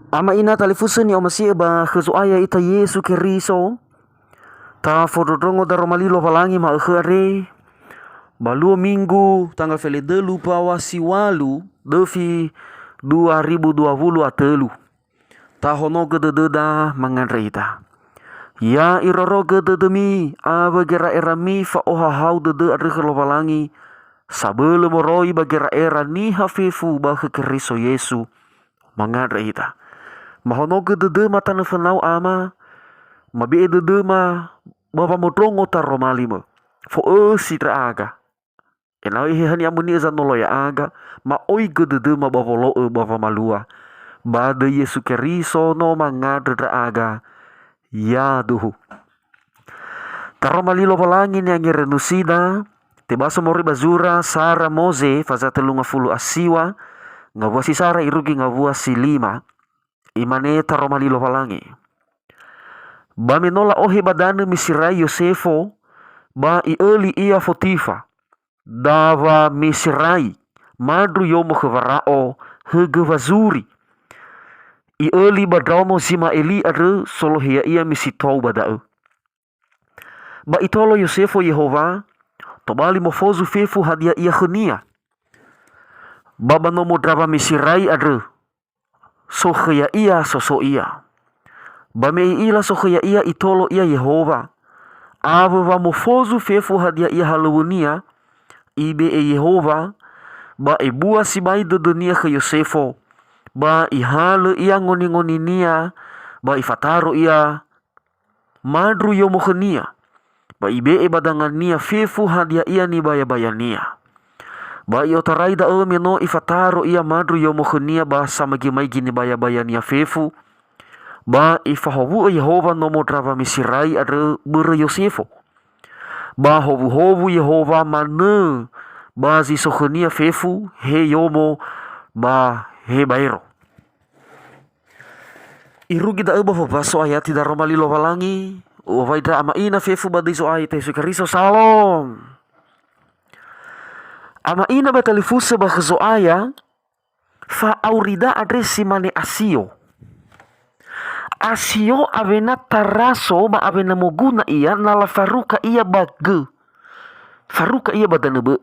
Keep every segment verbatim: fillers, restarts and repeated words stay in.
Ama ina talifusö ni'omasi'ö ba khö Zo'aya ita Yesu Keriso, tafondrondrongo daroma li Lowalangi ma'ökhö andre, ba luo Minggu tanggal feledölu bawa siwalu döfi dua ribu dua wulu a tölu. Tahonogö dödöda mangandrö ita. Ya irorogö dödömi awö gera'erami fa'ohahau dödö andrö khö Lowalangi, sabölö moroi ba gera'era niha fefu ba khö Keriso Yesu. Mangandrö ita. Mahonogö dödöma tanö fönau Ama, mabe'e dödöma ba wamondrongo taroma li-Mö. Fo'ösi ndra'aga. Ena'ö Eheha-Nia mönö zanoloi ya'aga, ma'oigö dödöma ba wolo'ö ba wamalua. Ba döi Yesu Keriso no mangandrö ndra'aga. Yaduhu. Taroma li Lowalangi ni'angerönusida, tebaso moroi ba zura sara Moze faza telungafulu a siwa, ngawua si sara irugi ngawua si lima. Imane taroma li Lowalangi. Ba me no la'ohe ba danö Misirai Yosefo, ba i'öli ia Fotifa, dawa Misirai, mandru yomo khö Wara'o, högö wazuri. I'öli ba ndraono Zima'eli andrö, solohe ya'ia misitou ba da'ö. Ba itolo Yosefo Yehowa, tobali mofozu fefu hadia ia khönia. Ba ba nomo ndrawa Misirai andrö, so khö ya'ia soso ia. Ba me i'ila so khö ya'ia itolo ia Yehowa, awö wa mofozu fefu hadia ia halöŵönia, ibe'e Yehowa, ba ebua sibai dödönia khö Yosefo, ba ihalö ia ngoningonia, ba ifataro ia mandru yomo khönia, ba ibe'e ba dangania fefu hadia ia nibayabayania. Ba i'otarai da'ö me no ifataro ia mandru yomo khönia ba samaigimaigi nibayabayania fefu, ba ifahowu'ö Yehowa nomo ndrawa Misirai andrö börö Yosefo. Ba howuhowu Yehowa manö ba zi so khönia fefu, he yomo ba he baero. Irugi da'ö ba wombaso ayati daroma li Lowalangi, u'owai ndra ama ina fefu ba döi Zo'aya ita Yesu Keriso. Salom. Ama ina ba talifusö ba khö Zo'aya, fa'aurida andre si mane asio. Asio awena taraso ba awena moguna ia na lafaruka ia ba gö. Faruka ia ba danö bö'ö.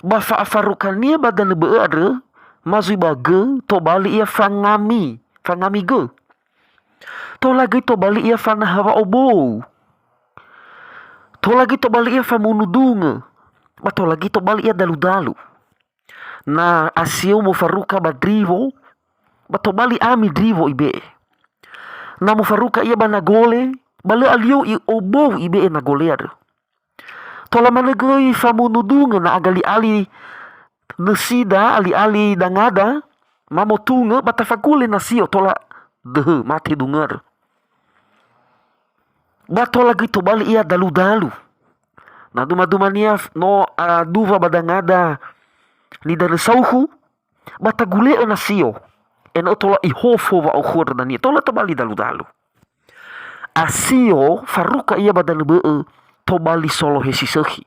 Ba fa'afarukania ba danö bö'ö andrö, ma zui ba gö, tobali ia fangami, fangami gö. Tola göi tobali ia fanaha wa'obou. Tola göi tobali ia famunu dungö. Ba tola göi tobali ia dalu-dalu. Na asio mofaruka ba ndriwo, ba tobali ami ndriwo ibe'e. Na mofaruka ia ba nagole, ba lö alio i obou ibe'e nagole andrö. Tola manö göi famunu dungö na agali-ali nösida, ali-ali dangada, ma motungö ba tafagule nasio tola döhö mate dungö andrö. Ba tola göi tobali ia dalu-dalu. Na duma-dumania f-, no aduwa ba dangada nidanö saukhu, ba tagule'ö nasio, ena'ö tola ihofo wa'aukhu andrö dania, tola tobali dalu-dalu. Asio faruka ia ba danö bö'ö tobali solohe si sökhi.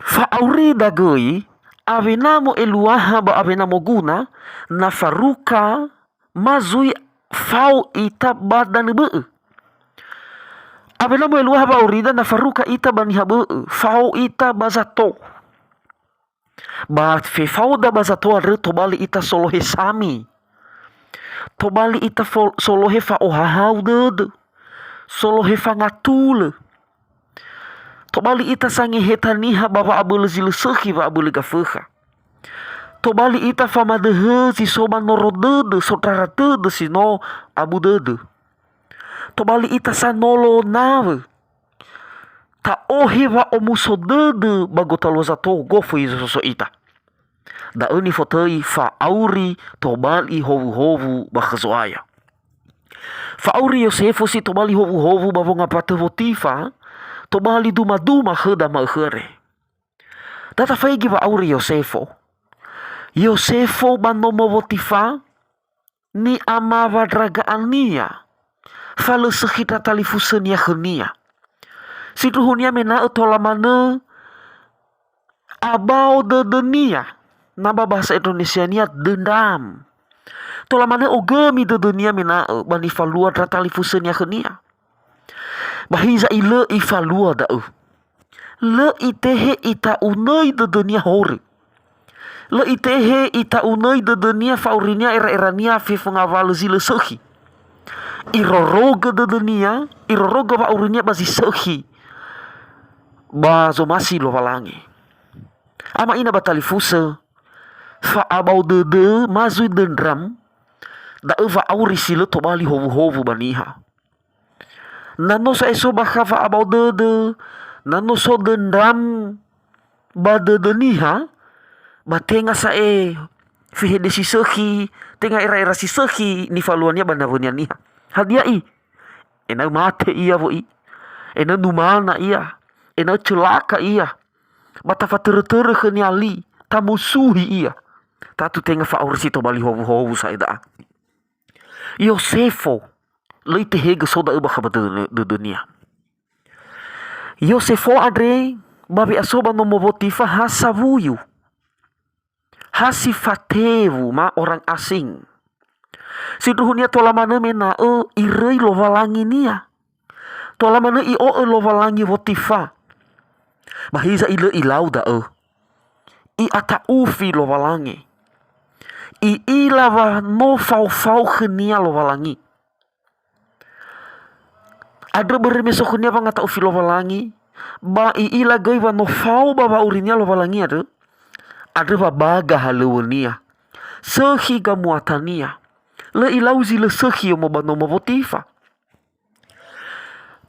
Fa'aurida göi, awena mo eluaha ba awena moguna, na faruka ma zui fao ita ba danö bö'ö. Awena mo eluaha wa'aurida na faruka ita ba niha bö'ö, fao ita ba zato. Ba fefaoda ba zato andrö tobali ita solohe sami. Tobali ita fo-, solohe fa'ohahau dödö. Solohe fangatulö. Tobali ita sangeheta niha ba wa'abölö zi lö sökhi, wa'abölö gafökha. Tobali ita famadöhö zi so ba noro dödö, sondrara dödö si no abu dödö. Tobali ita sanolo nawö. Ta'ohe wa'omuso dödö ba gotalua zato gofu izososo ita. Da'ö nifotöi fa'auri tobali howuhowu ba khö Zo'aya. Fa'auri Yosefo si tobali howuhowu ba wongambatö Fotifa, tobali dumaduma khöda ma'ökhö andre. Da tafaigi wa'auri Yosefo. Yosefo ba nomo Fotifa, ni'amawandraga'ania, fa lö sökhi ndra talifusönia khönia. Sindruhunia me ena'ö tola manö abao dödönia. Na ba bahasa Indonesiania dendam. Tola manö ogömi dödönia mena'ö ba nifalua ndra talifusönia khönia. Ba hiza ilö ifalua da'ö. Lö itehe ita'unöi dödönia horö. Lö itehe ita'unöi dödönia fa'aurinia era'erania fefu ngawalö zi lö sökhi. Irorogö dödönia, irorogö wa'aurinia ba zi sökhi. Ba zomasi Lowalangi. Ama ina ba talifusö, fa'abao dödö ma zui dendram, da'ö wa'auri si lö tobali howuhowu ba niha. Na no sa'ae so bakha fa'abao dödö, na no so dendram ba dödö niha, ba tenga sa'ae fehede si sökhi, tenga era'era si sökhi nifaluania ba nawönia niha. Hadia i? Ena'ö mate ia wö'i, ena'ö numana ia, ena'ö cölaka ia, ba tafatörö-törö khönia li, tamusuhi ia. Tatu tenga fa'auri si tobali howuhowu sa'ae da'a. Yosefo, lö itehegö so da'ö bakha ba dö-, dödönia. Yosefo andre ba we'aso ba nomo Wotifa ha sawuyu. Ha si fatewu ma orang asing. Sindruhunia tola manö mena'ö iröi Lowalanginia. Tola manö i'o'ö Lowalangi Wotifa. Ba hiza ilö ilau da'ö. I'ata'ufi Lowalangi. I'ila wa no faofao khönia Lowalangi. Andrö börö me so khönia wangata'ufi Lowalangi, ba i'ila göi wa no fao ba wa'aurinia Lowalangi andrö, andrö wa baga halöŵönia. Sökhi gamuatania. Lö ilau zi lö sökhi yomo ba nomo Wotifa.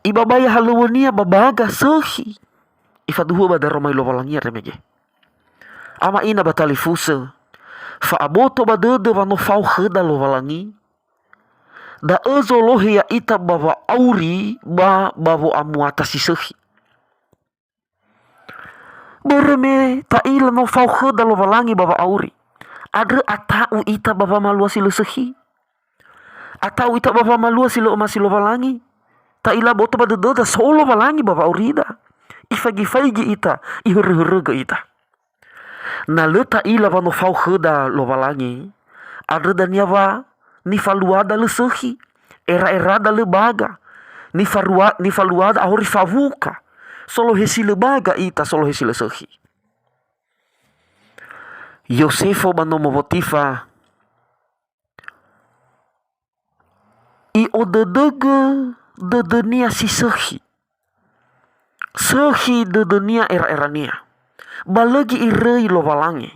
Ibabai halöŵönia ba baga sökhi. Ifaduhu'ö ba daroma Lowalangi andrö mege. Ama ina ba talifusö, fa'aboto ba dödö wa no fao khöda Lowalangi, da'ö zolohe ya'ita ba wa'auri ba, ba wo'amuata si sökhi. Börö me ta'ila no fao khöda Lowalangi ba wa'auri. Andrö ata'u ita ba wamalua si lö sökhi. Ata'u ita ba wamalua si lö omasi Lowalangi. Ta'ila boto ba dödöda so Lowalangi ba wa'aurida. Ifaigi-faigi ita, ihörö-hörögö ita. Na lö ta'ila wa no fao khöda Lowalangi, andrö dania wa nifaluada lö sökhi, era-erada lö baga, nifarua-, nifaluada ahori fawuka, solohe si lö baga ita, solohe si lö sökhi. Yosefo ba nomo Wotifa, i'odödögö dödönia si sökhi. Sökhi dödönia era-erania. Ba lö gi'iröi Lowalangi.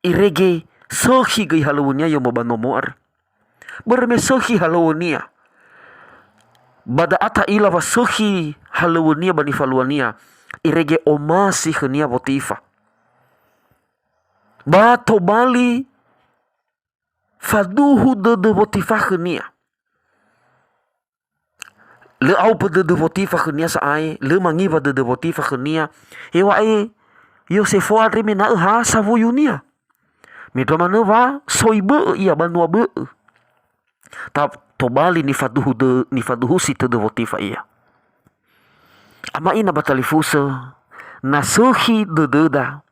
Irege sökhi göi halöŵönia yomo ba nomo andrö. Börö me sökhi halöŵönia. Ba da'a ta'ila wa sökhi halöŵönia ba nifaluania. Irege omasi khönia Wotifa. Ba tobali faduhu dödö Wotifa khönia. Lö aupö dödö Wotifa khönia sa'ae, lö mangiwa dödö Wotifa khönia. Heŵa'ae Yosefo andre mena'ö ha sawuyunia. Mendrua manö wa soi bö'ö ia banua bö'ö. Ta-, tobali nifaduhu dö-, nifaduhusi tödö Wotifa ia. Ama ina ba talifusö, na sökhi dödöda,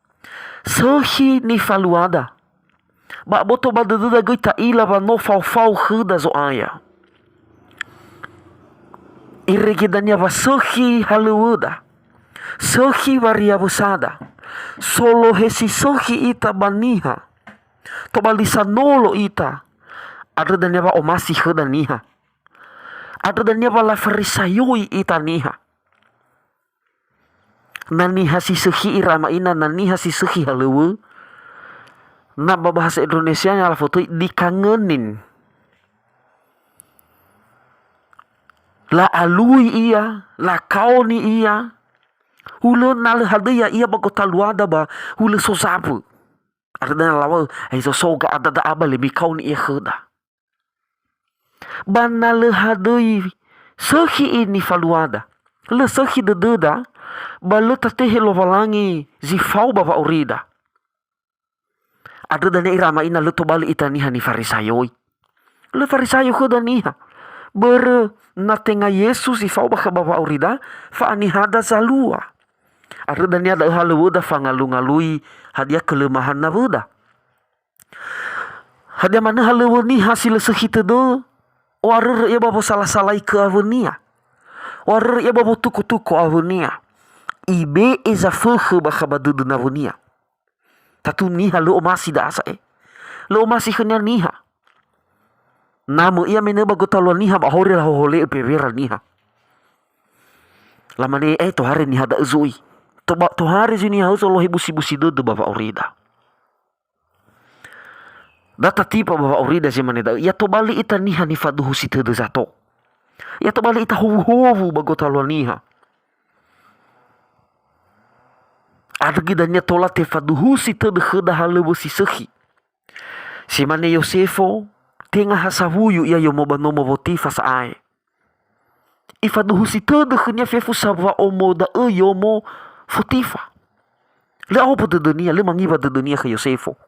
sökhi nifaluada, ba aboto ba dödöda göi ta'ila wa no faofao khöda Zo'aya. Irege dania wa sökhi halöŵöda, sökhi wariawösada, solohe si sökhi ita ba niha, tobali sanolo ita, andrö dania wa omasi khöda niha. Andrö dania wa lafarisaioi ita niha. Na niha si sökhi ira ama ina, na niha si sökhi halöŵö, na ba bahasa Indonesia-nya lafotöi dikangenin. La'alui ia, lakaoni ia, hulö na lö hadöi ya'ia ba gotaluada ba hulö so zawö. Andrö dania laŵa'ö, "Ai so soga ada da'a ba lö mikaoni ia khöda." Ba na lö hadöi sökhi i nifaluada, lö sökhi dödöda, ba lö tatehe Lowalangi zi fao ba wa'aurida. Andrö dania ira ama ina lö tobali ita niha nifarisaioi. Lö farisaio khöda niha. Börö na tenga Yesu zi fao bakha ba wa'aurida, fa'anihada zalua. Andrö dania da'ö halöŵöda fangalungalui hadia kelemahan nawöda. Hadia manö halöŵö niha si lö sökhi tödö, o'arörö ia ba wosalasalaikö awönia. O'arörö ia ba wotukotuko awönia. Ibe'e zafökhö bakha ba dödö nawönia. Tatu niha lö omasi da'a sa'ae. Lö omasi khönia niha. Na möi ia menö ba gotalua niha ba ahori lahohole'ö bewera niha. Lamane, "Eh, tohare niha da'ö zui." Toba-, tohare zui niha zolohe busi-busi dödö ba wa'aurida. Da tatipa ba wa'aurida zi mane da'ö, ya tobali ita niha nifaduhusi tödö zato. Ya tobali ita howuhowu ba gotalua niha. Andrö göi dania tola tefaduhusi tödö khöda halöŵö si sökhi. Si mane Yosefo, tenga ha sawuyu ia yomo ba nomo Wotifa sa'ae. Ifaduhusi tödö khönia fefu sa wa'omo da'ö yomo Fotifa. Lö aopo dödönia, lö mangiwa dödönia khö Yosefo.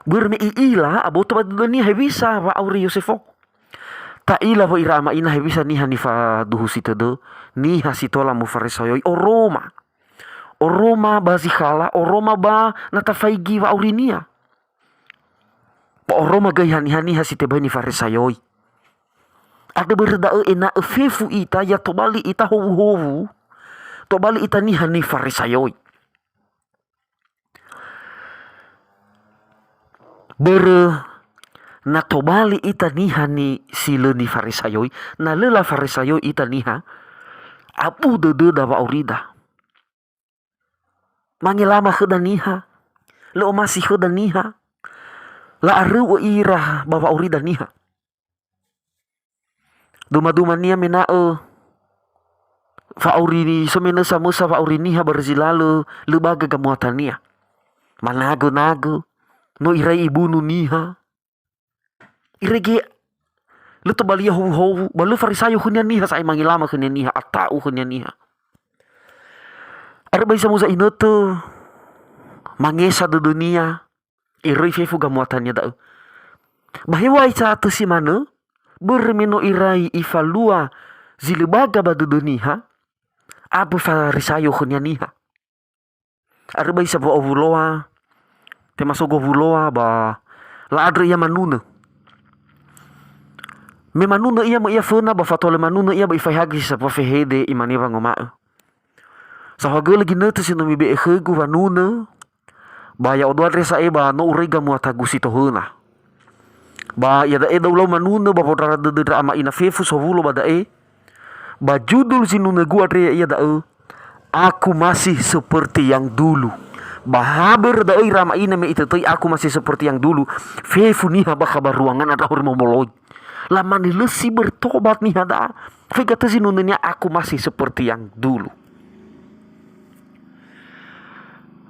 Börö me i'ila aboto ba dödönia hewisa wa'auri Yosefo. Ta'ila wö ira ama ina hewisa niha nifaduhusi tödö, niha si tola mufarisaioi oroma. Oroma ba zi khala, oroma ba na tafaigi wa'aurinia. Ba oroma göi haniha niha si tebai nifarisaioi. Andrö börö da'ö ena'ö fefu ita, ya tobali ita howuhowu, tobali ita niha nifarisaioi. Börö na tobali ita niha ni-, si lö nifarisaioi, na lö lafarisaioi ita niha, abu dödöda wa'aurida. Mangelama khöda niha, lö omasi khöda niha, la'aröu'ö ira ba wa'aurida niha. Duma-dumania mena'ö fa'auri, so menö samösa wa'auri niha ba zi lalö lö baga gamuatania. Managö-nagö, no irai ibunu niha. Irege lö tobali ia howuhowu, ba lö farisaio khönia niha sa'ae mangelama khönia niha, ata'u khönia niha. Andrö ba zi samuza inötö, mangesa dödönia, iröi fefu gamuatania da'ö. Ba hew̃a'ae sa'atö si manö, börö me no irai ifalua zi lö baga ba dödö niha, abö farisaio khönia niha. Andrö ba isa wa'owuloa, tema so gowuloa ba la'andrö ia manunö. Me manunö ia, möi ia föna ba fatola manunö ia ba ifaehagö si sambua fehede, imane wanguma'ö, "Saohagölö ginötö si no mibe'e khögu wanunö, ba ya'odo andre sa'ae ba no uröi gamuatagu si tohöna. Ba iada'e da'ö ulau manunö ba wondrara dödö ndra ama ina fefu sowulo ba da'e, ba judul zinunögu andre ya'ia da'ö, 'Aku masih seperti yang dulu.' Ba ha börö da'ö ira ama ina me itötöi 'Aku masih seperti yang dulu,' fefu niha bakha ba ruangan andrö horömö moloi. Lamane, 'Lö si bertobat niha da'a. Faigatö zinunönia 'Aku masih seperti yang dulu.'"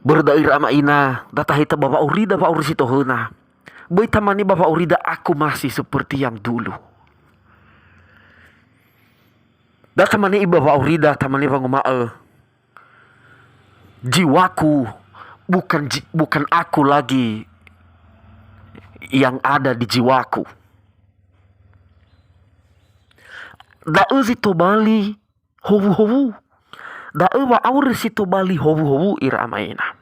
Börö da'ö ira ama ina, da taheta ba wa'aurida wa'auri si tohöna. Böi tamane ba wa'aurida, "Aku masih seperti yang dulu." Da tamane iba wa'aurida, tamane wanguma'ö, "Jiwaku bukan ji-, bukan aku lagi yang ada di jiwaku." Da'ö zi tobali howuhowu. Da'ö wa'auri si tobali howuhowu ira ama ina.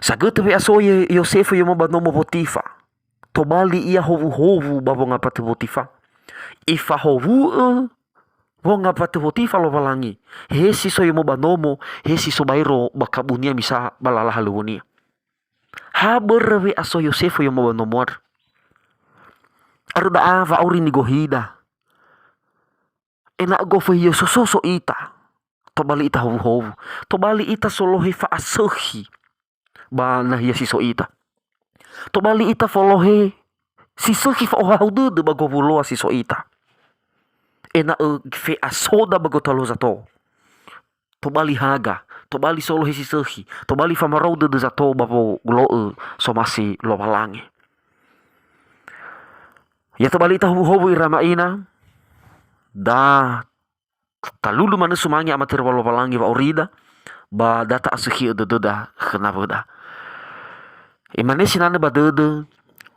Sagötö we'aso Ye-, Yosefo yomo ba nomo Wotifa. Tobali ia howuhowu ba wongambatö Wotifa. Ifahowu'ö wongambatö Wotifa Lowalangi. He si so yomo ba nomo, he si so baero ba kabunia misa ba lala halöŵönia. Ha börö we'aso Yosefo yomo ba nomo andrö. Andrö da'a wa'auri nigohida. Ena'ö gofu hiö sososo ita, tobali ita howuhowu, tobali ita solohe fa'asökhi ba nahia si so ita, tobali ita folohe si sökhi fa'ohahau dödö ba gowuloa si so ita, ena'ö fe'asoda ba gotalua zato, tobali haga, tobali solohe si sökhi, tobali famarou dödö zato ba wolo'ö somasi Lowalangi. Ya tobali ita howuhowu ira ama ina, da talulu manö sumange amatöröŵa Lowalangi wa'aurida, ba da ta'asökhi'ö dödöda khö nawöda. Imane sinanö ba dödö,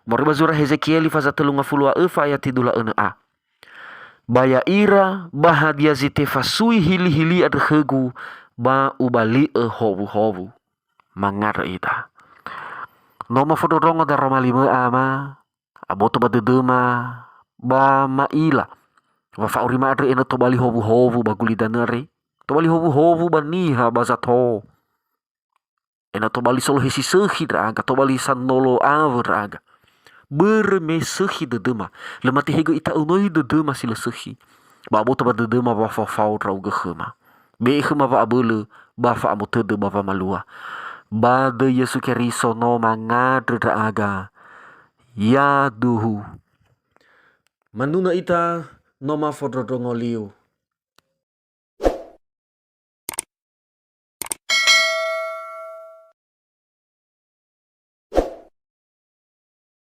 moroi ba zura Hezekieli faza tölu ngafulu a öfa ayati dua wulu a önö a. Ba ya'ira, ba hadia zi tefasui hilihili andrö khögu, ba ubali'ö howuhowu. Mangandrö ita. No mafondrondrongo daroma limö, Ama, aboto ba dödöma, ba ma'ila wa fa'aurima andre ena'ö tobali howuhowu ba gulidanö andre, tobali howuhowu ba niha ba zato. Ena'ö tobali solohesi sökhi ndra'aga, tobali sanolo awö ndra'aga. Börö me sökhi dödöma, lö matehegö ita'unöi dödöma si lö sökhi. Ba aboto ba dödöma wa fao-fao ndra'ugö khöma. Be'e khöma wa'abölö ba fa'amotödö ba wamalua. Ba döi Yesu Keriso no mangandrö ndra'aga. Yaduhu. Manunö ita no mafondrondrongo liu.